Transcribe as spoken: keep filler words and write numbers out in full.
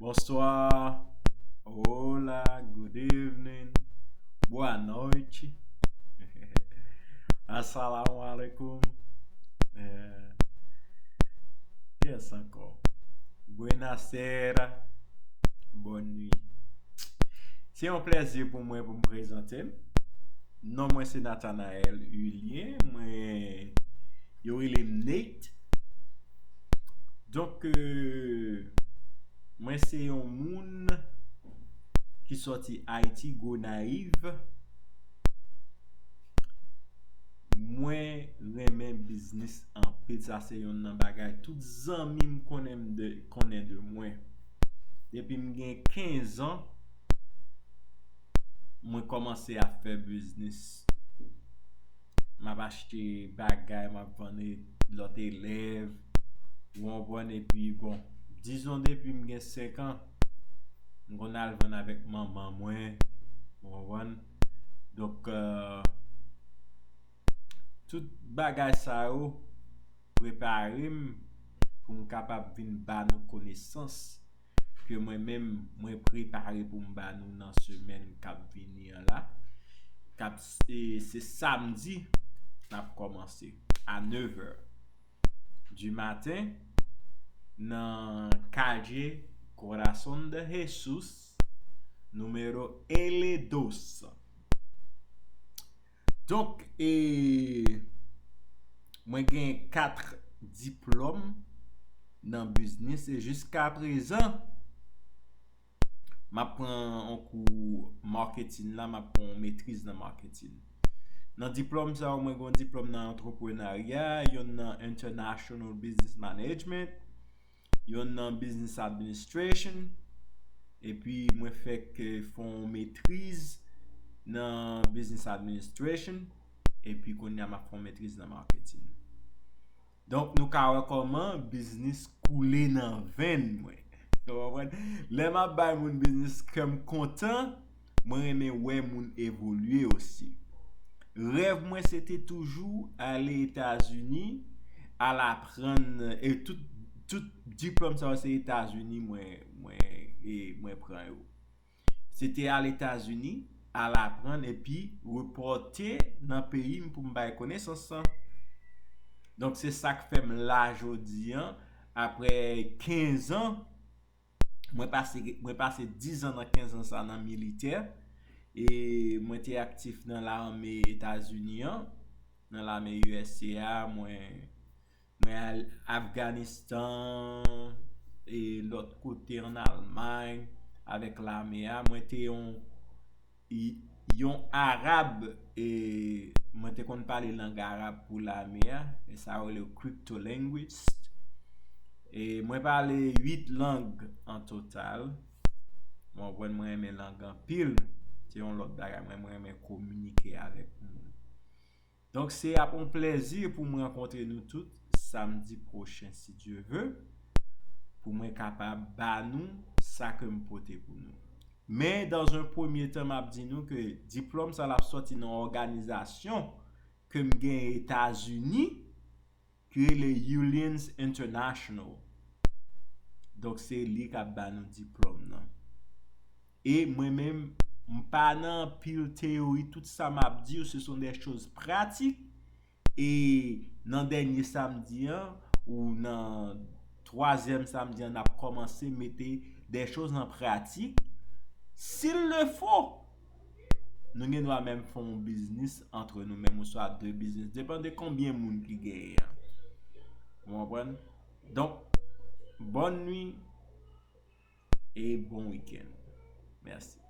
Bonsoir. Hola, good evening. Boa noite. Assalamu alaikum. Eh, yes, ankò. Buenasera. Bonne nuit. Se yon plèzi pou mwen pou m prezante m. Non mwen se Nathanaël Hulien. Mwen, yo rele m Nate. Donk, euh, mwen se yon moun ki sòti Ayiti, Gonayiv. Mwen renmen biznis anpil. Sa se yonn nan bagay tout zanmi m konnen m de, konnen de mwen. Depi m gen kenz an, mwen kòmanse ap fè biznis. M ap achte bagay, m ap vann lòt elèv. Ou konprann? Epi, bon, dizon depi m gen senk an, m konn al vann avèk manman mwen. Ou konprann? Donk, euh, tout bagay sa yo prepare m pou m kapab vin ba nou konesans ke mwen menm, mwen prepare pou m ba nou nan semèn k ap vini an la. K ap, e, se samdi n ap kòmanse a nev è du maten nan Calle Corazón de Jesús, nimewo L dos. Donk, e, mwen gen kat diplòm nan biznis e jiska prezan, m ap pran yon kou marketing la, m ap pran yon metriz nan marketing. Nan diplòm sa yo, mwen gen yon diplòm nan antreprenarya, yonn nan International Business Management, yonn nan Business Administration, epi mwen fèk, eh, fè yon metriz nan Business Administration, epi kounye a m ap fè yon metriz nan marketing. Donk, nou ka wè kòman biznis koule nan venn mwen. Ou konprann? Lè m ap bay moun biznis, kè m kontan, mwen renmen wè moun evolye osi. Rèv mwen, se te toujou ale Etazini, al aprann, e tout, tout diplòm sa yo, se Etazini mwen, mwen, e mwen pran yo. Se te al Etazini, al aprann, epi repòte nan peyi m pou m bay konesans lan. Donk, se sa k fè m la jodi an, apre kenz an, mwen pase, mwen pase diz an nan kenz an sa nan militè, e mwen te aktif nan lame Etazini an, nan lame U S A, mwen, mwen al Afganistan, e lòt kote an Almay, avèk lame a. Mwen te yon, y-, yon Arab, e mwen te konn pale lang Arab pou lame a, e sa yo rele cryptolinguist. E mwen pale uit lang an total. Mwen konprann mwen renmen lang anpil. Se yon lòt bagay, mwen, mwen renmen kominike avèk moun. Donk, se ap yon plèzi pou mwen rankontre nou tout samdi pwochen, si Dye ve, pou mwen kapab ba nou sa ke m pote pou nou. Men, dans un premier temps, m ap di nou ke diplòm sa l ap sòti nan òganizasyon ke m gen Etazini, ki rele Ulians International. Donk, se li k ap ba nou diplòm nan. E mwen menm, m pa nan anpil teyori, tout sa m ap di yo, ce sont des choses pratiques. E nan dènye samdi an, ou nan twazyèm samdi an, n ap kòmanse mete des choses en pratique, s'il le faut. Nou gen dwa menm fè yon biznis antre nou menm, oswa de biznis, depann de konbyen moun ki genyen an. Ou konprann? Donk, bonne nuit et bon week-end. Merci.